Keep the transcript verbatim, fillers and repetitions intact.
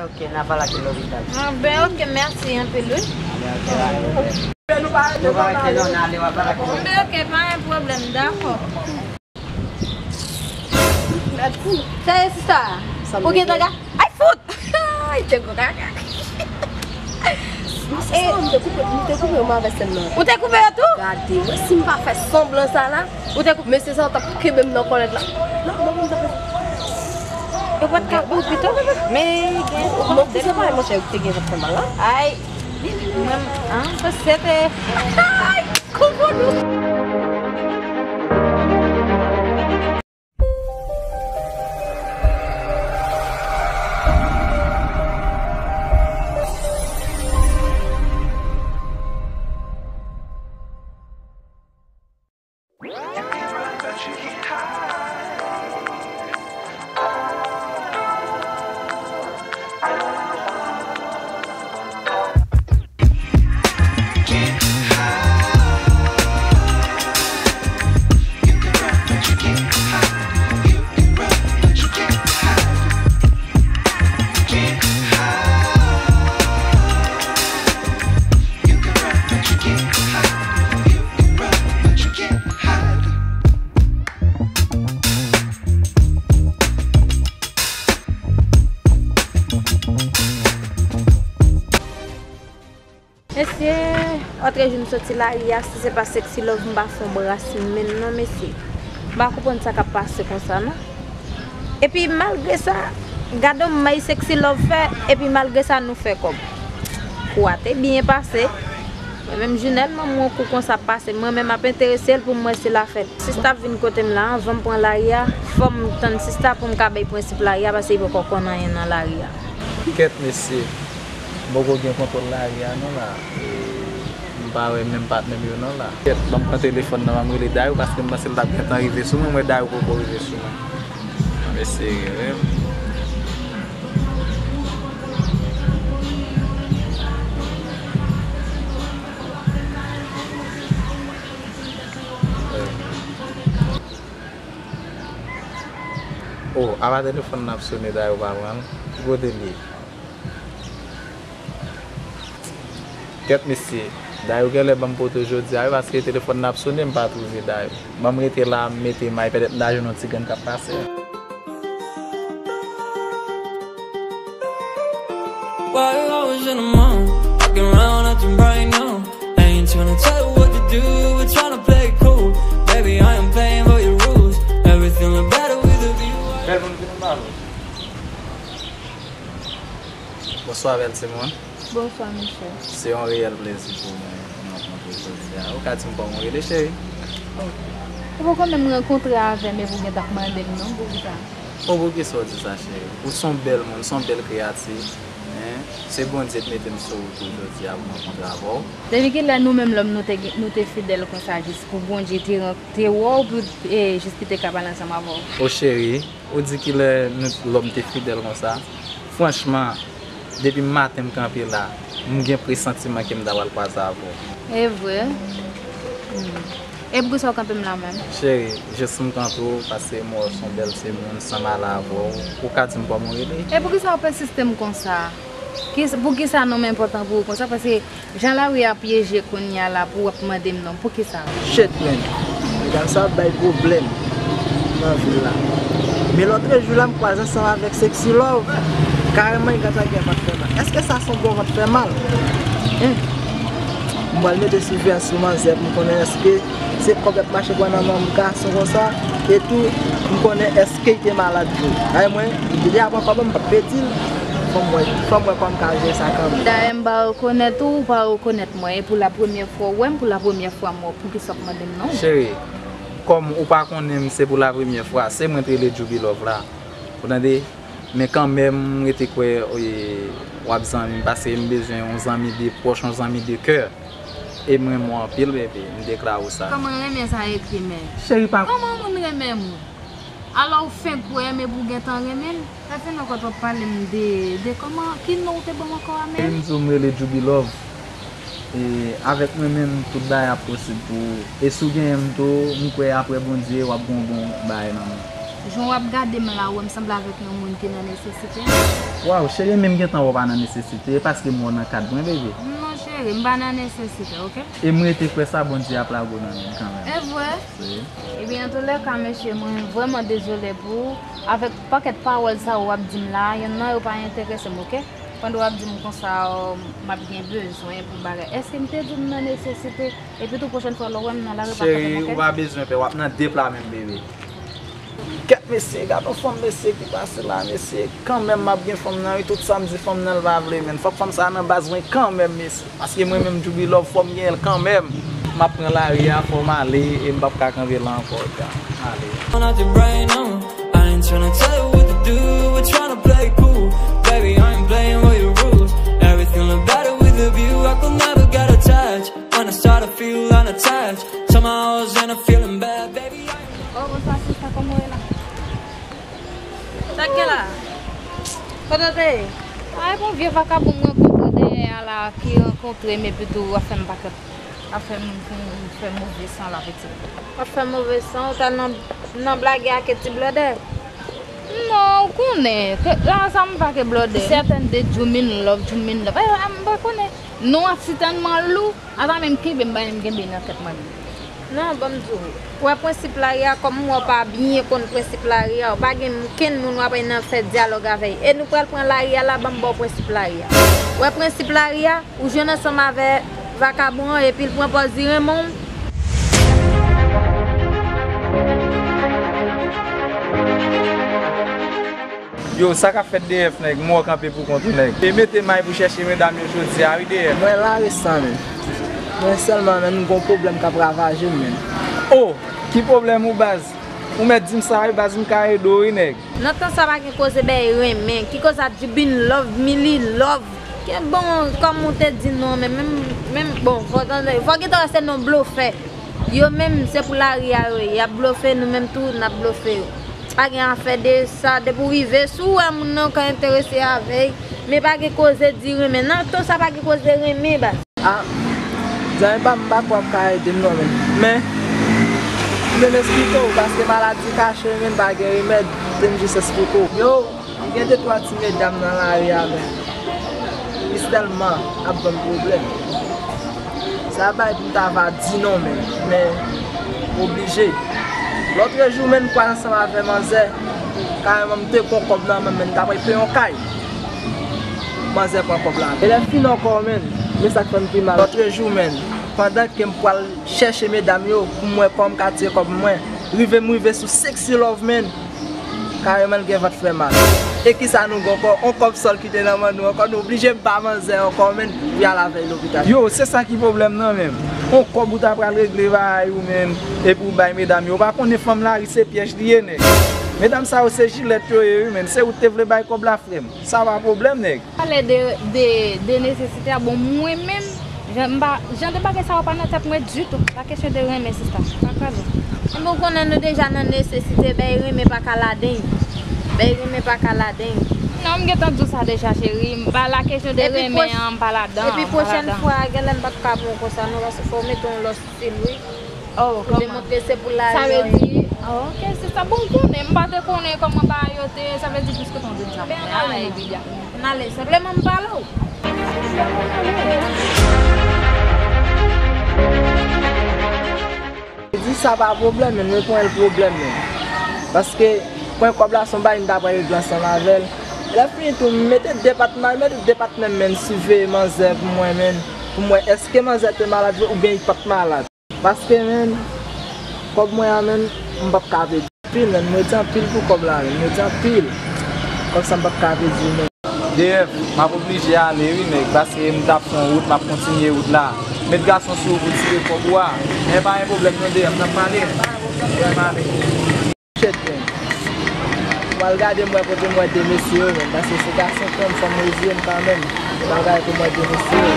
Ok, n a pale ak lopital. Ah, ben, ok, mèsi anpil, wi. Anben, ok, pa gen pwoblèm. Anben, ok, pa gen pwoblèm, dakò. Sa ye, sista? Pou ki tanga? Ay, fout! Ay, te gwo kaka. E, m te koupe, m te koupe move sèn nan. Ou te koupe yo tou? Gade, mwen, si m pa fè sanblan sa la, ou te koupe. Mesye sa, w t ap kenbe m nan kòlèt la. Non, non, m t ap. Yo pa t ka, ou pito. Men, gen, ou pa, non, se pa, monchè, ou te gen fè mal la. Ay, mwen, an, se te. Ay, konprann ou. Mesye, otrejou m soti lari a, si se pa Sexy Love, m pa fè yon bras menm non, mesye. M pa konprann sa k ap pase konsa, non. Epi, malgre sa, gade yon may Sexy Love fè, epi malgre sa, nou fè kòb. Kou a te byen pase. Mwen menm, Junel, mwen, mwen kou konsa pase, mwen menm ap enterese l pou m wè si l a fè. Sista ap vin kote m la, anvan m pran lari a, fò m tann sista pou m ka bay prensip lari a, paske li poko konn anyen nan lari a. Kèt mesye, m poko gen kontwòl lari a non la. E, m pa wè menm patnè m yo non la. Kèt, ban m pran telefòn nan, ban m rele Dayou, paske m panse l t ap gentan rive sou mwen, mwen Dayou poko rive sou mwen. Mesye, wi. Oh, apa telefòn nan ap sone, Dayou pa pran l. Ki kote l ye? Kèt mesye, Dayou genlè ban m poto jodi a wi, paske telefòn nan ap sone, m pa twouve Dayou. Ban m rete la, m mete may, petèt m ta jwenn yon ti grenn k ap pase. Why you always in the mood? Fucking around, acting right now. I ain't tryna tell you what to do, we're tryna play it cool. Baby, I am playing by your rules. Everything look better with a view. Bèl moun, vin anba nou. Bonswa, bèl timoun. Bonswa, mesye. Se yon reyèl plezi pou mwen rankontre w jodi a. Ou ka di m kòman w rele, cheri? Oh. Ou poko menm rankontre avè m epi w gentan ap mande m non, poukisa? Oh, poukisa w di sa, cheri? Ou se yon bèl moun, se yon bèl kreyati. Hein? Se Bondye k mete m sou wout ou jodi a pou m rankontre avè w. Depi kilè nou menm lòm nou te gen, nou te fidèl konsa jis pou Bondye te ran-, te wè w pou, e, jis pou te ka pale ansanm avè w? Oh, cheri, ou di kilè nou, lòm te fidèl konsa? Franchman, depi maten m kanpe la, m gen presantiman ke m ta pral kwaze avè w. E vre? Hmm. E poukisa w kanpe m la menm? Cheri, jis m kanpe w, paske m wè w se yon bèl timoun, sa m ale avè w. Ou ka di m kòman w rele? E poukisa w pèsiste m konsa? Ki, poukisa nonm enpòtan pou ou konsa? Paske jan lari a pyeje kounye a la pou w ap mande m non, poukisa? Shit, man. Medam sa ap bay pwoblèm nan vil la. Men lòtrejou la, m kwaze ansanm avèk Sexy Love. Kareman, li gentan gen vant fè mal. Èske sa se yon bon vant fè mal? Hein? M pral mete siveyans sou manzè pou m konnen èske se kòb y ap mache pran nan men gason konsa. E tou, m konnen èske li te malad vre. Ay mwen, li deja pran kòb, m p ap pedi l. Fò m wè, fò m wè kòman m ka jere sa kanmenm. Dayè, m pa rekonèt ou, ou pa rekonèt mwen. E pou la premyè fwa w wè m, pou la premyè fwa m wè w, poukisa w ap mande m non? Cheri, kòm ou pa konnen m, se pou la premyè fwa, se mwen k rele Djoubi Love la. Ou tande? Men kanmenm, m rete kwè, e, w ap zanmi m, paske m bezwen yon zanmi de pwòch, yon zanmi de kè. E m renmen w anpil, bebe, m deklare w sa. Kòman renmen sa ekri, men? Cheri pa. Kòman moun renmen moun? Alò ou fenk kwè m epi w gentan renmen m? Sa fè nan kòt w ap pale m de, de kòman, ki non w te ban m ankò a menm? Cheri, m di w m rele Djoubi Love. E avèk mwen menm, tout bagay ap posib pou ou. E si w genyen m tou, m kwè apre Bondye, w ap gen yon bon bagay nan men. Jan w ap gade m la, ou wè m sanble avèk yon moun ki nan nesesite? Waw, cheri, men m gentan wè w pa nan nesesite, e paske m wè w nan kad mwen, bebe. Non, cheri, m pa nan nesesite, oke? E m rete kwè sa, Bondye ap lage w nan men m kanmenm. E vre? Wi. Ebyen, antoulèka, mesye, mwen vrèman dezole pou ou. Avèk pakèt pawòl sa ou ap di m la, yonn nan yo pa enterese m, oke? Pandan w ap di m konsa, o, m ap gen bezwen pou bagay. Èske m te di w m nan nesesite? Epi tou, pwochèn fwa, lè w wè m nan lari, pa frape m, oke? Cheri, ou pa bezwen pè, w ap nan de pla menm, bebe. Kèt, mesye, gad yon fanm, mesye, ki pase la, mesye. Kanmenm, m ap gen fanm nan, wi, tout sa m di fanm nan, l pa vle, menn. Fòk fanm sa a nan baz mwen kanmenm, mesye. Paske mwen menm, Djoubi Love, fò m genyen l kanmenm. M ap pran lari a, fò m ale, e m p ap ka kanpe la ankò, gad. Ale. On a the brain, no. I ain't tryna tell you what to do, we're tryna play cool. Baby, I ain't playing by your rules. Everything look better with a view, I could never get attached. When I start to feel unattached, somehow I was in a feeling bad, baby, I Oh, bonswa, sista, kòman w ye la? Sa k gen la? Kote w te ye? A, e bon vye vakabon m rankontre dèyè a la, ki rankontre m epi tou ap fè m pakèt, ap fè m, fè m fè move san la, pitit. W ap fè move san, ou t al nan, nan blage ak ti blòdè? Non, ou konnen, ke, la sa m pa ke blòdè. Sètèn de Jumin Love, Jumin Love. E, m pa konnen. Non an si tèlman lou. Ata menm kenbe m, ba m kenbe nan tèt mwen menm. Non, ban m di w. Ou wè prensip lari a, kòm m wè w pa byen konn prensip lari a, ou pa gen okenn moun w ap nan fè dyalòg avè l. E nou pral pran lari a la, ban m ba w prensip lari a. Ou wè prensip lari a, ou jwenn ansanm avè vakabon an, epi l pran pòz li renmen w. Yo, sa k ap fèt D F, nèg? M wè w kanpe pou kont ou, nèg. E mete may pou chèche medam yo jodi a, wi, D F. Mwen la resan, menn. Mwen sèlman, menn, m gon pwoblèm k ap ravaje m, menn. O, ki pwoblèm ou, baz? Ou mèt di m sa, wi, baz, m ka ede w, wi, nèg. Nan tan sa pa gen koze bay renmen. Ki koze ap di bin love, mili love. Ke bon, kòm ou te di non, men menm, menm, bon, fò tande, fò gentan wè se non blofè. Yo menm, se pou lari a yo ye. Y ap blofe, nou menm tou, n ap blofe yo. Pa gen afè de sa. Depi w rive, si w wè moun nan, w ka enterese avè l. Men pa gen koze di renmen. Nan tan sa pa gen koze renmen, baz. A, zanmi pa m, m pa kwè w ap ka ede m non, menn. Men, m vin esplike w, paske maladi kache, menn, pa gen remèd. Se m jis esplike w. Yo, M gen de twa ti medam nan lari a, men Kristèlman ap ban m pwoblèm. Sa bay pou m ta va di non, men, men oblije. Lòtrejou, men, m kwè ansanm avè manzè, kareman m te gon kòb nan men m, men m ta pral peye yon kay. Manzè pran kòb la. E lè fini ankò, men, men sa k fè m pi mal. Lòtrejou, men, pandan ke m pral chèche medam yo pou m wè kòman m ka tire kòb mwen, rive m rive sou Sexy Love, men. Kareman l gen vant fè mal. E kisa nou gen ankò? On kòb sòl ki te nan men nou ankò, nou oblije ba manzè ankò, menn, pou y al avè l lopital. Yo, se sa ki pwoblèm nan menm. On kòb ou ta pral regle bagay ou menm, epi ou bay medam yo. Ou pa konnen fanm lari se pyèj li ye, nèg. Medam sa yo se jilèt yo ye, wi, menn. Se ou te vle bay kòb la, frè m. Sa pa pwoblèm, nèg. Pale de, de, de nesesite a, bon, mwen menm, jan m pa, jan de bagay sa yo pa nan tèt mwen ditou. Pa kesyon de renmen, sista. Pa kraze. Enben, ou konnen nou deja nan nesesite, bay renmen pa ka ladann. Bay renmen pa ka ladann. Non, m gentan di w sa deja, cheri. M pa la kesyon de renmen an, m pa ladan, epi m pa pwochèn ladan. Fwa, genlè m p ap ka pran w konsa, non, paske fò w mete yon lòt stil, wi. Oh, kòman? Demontre se pou lari a. Sa vle di, oh, ok, se sa. Bon, m konnen, m pa te konnen kòman bagay yo te ye, sa vle di plis ke ton de sa. Ben, ann ale, non. Ann ale, senpleman m pale w. Di sa pa pwoblèm, men mwen pran l pwoblèm, men. Paske pran kòb la, se yon bagay m ta pral regle ansanm avè l. Lè fini tou, m mete depatman, m mete depatman, men, siveye manzè pou mwen, men. Pou m wè, èske manzè te malad vre oubyen li pa t malad? Paske, menn, kòb mwen an, menn, m p ap ka pèdi. Anpil, menn, m redi anpil pou kòb la, menn, m redi anpil. Kòb sa m p ap ka pèdi, menn. D F, m ap oblije ale, wi, nèg, paske m t ap fè yon wout, m ap kontinye wout la. Met gason sou ou pou tire kòb ou a. Men pa gen pwoblèm, non, D F, n ap pale. Wè, m ale. Shit, man. M al gade m wè kote m wè de mesye yo, man, paske se gason fanm, fanm reziye m kanmenm. M al gade kote m wè de mesye yo.